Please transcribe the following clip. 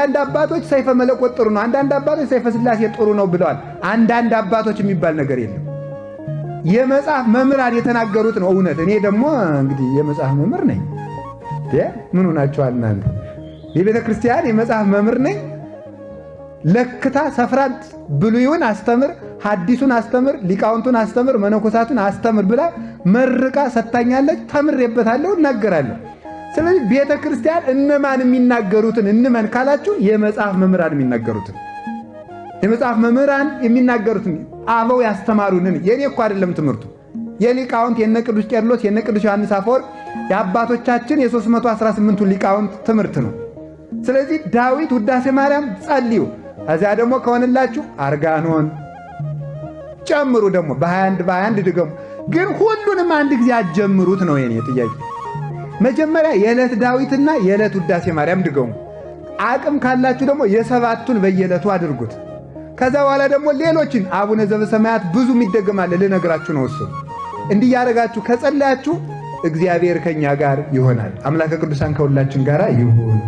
አንዳንድ አባቶች ሰይፈ መለኮት ጥሩ ነው፣ አንዳንድ አባቶች ሰይፈ ሥላሴ ጥሩ ነው ብለዋል። አንዳንድ አባቶች የሚባል ነገር የለም። የመጽሐፍ መምህራን የተናገሩት ነው እውነት። እኔ ደግሞ እንግዲህ የመጽሐፍ መምህር ነኝ። ምን ሆናችኋል እናንተ? የቤተ ክርስቲያን የመጽሐፍ መምህር ነኝ። ለክታ ሰፍራት ብሉይውን አስተምር፣ ሐዲሱን አስተምር፣ ሊቃውንቱን አስተምር፣ መነኮሳቱን አስተምር ብላ መርቃ ሰጥታኛለች። ተምሬበታለሁ፣ እናገራለሁ። ስለዚህ ቤተ ክርስቲያን እነማን የሚናገሩትን እንመን ካላችሁ የመጽሐፍ መምህራን የሚናገሩትን አበው ያስተማሩንን። የኔ እኮ አይደለም ትምህርቱ፣ የሊቃውንት የነ ቅዱስ ቄርሎስ፣ የነ ቅዱስ ዮሐንስ አፈወርቅ፣ የአባቶቻችን የ318ቱ ሊቃውንት ትምህርት ነው። ስለዚህ ዳዊት፣ ውዳሴ ማርያም ጸልዩ። ከዚያ ደግሞ ከሆነላችሁ አርጋኖን ጨምሩ። ደግሞ በ21 በ21 ድገሙ። ግን ሁሉንም አንድ ጊዜ አትጀምሩት ነው የኔ ጥያቄ። መጀመሪያ የዕለት ዳዊትና የዕለት ውዳሴ ማርያም ድገሙ። አቅም ካላችሁ ደግሞ የሰባቱን በየዕለቱ አድርጉት። ከዛ በኋላ ደግሞ ሌሎችን አቡነ ዘበሰማያት ብዙ የሚደገማለ ልነግራችሁ ነው። እሱ እንዲህ ያደረጋችሁ ከጸለያችሁ እግዚአብሔር ከኛ ጋር ይሆናል። አምላከ ቅዱሳን ከሁላችን ጋር ይሁን።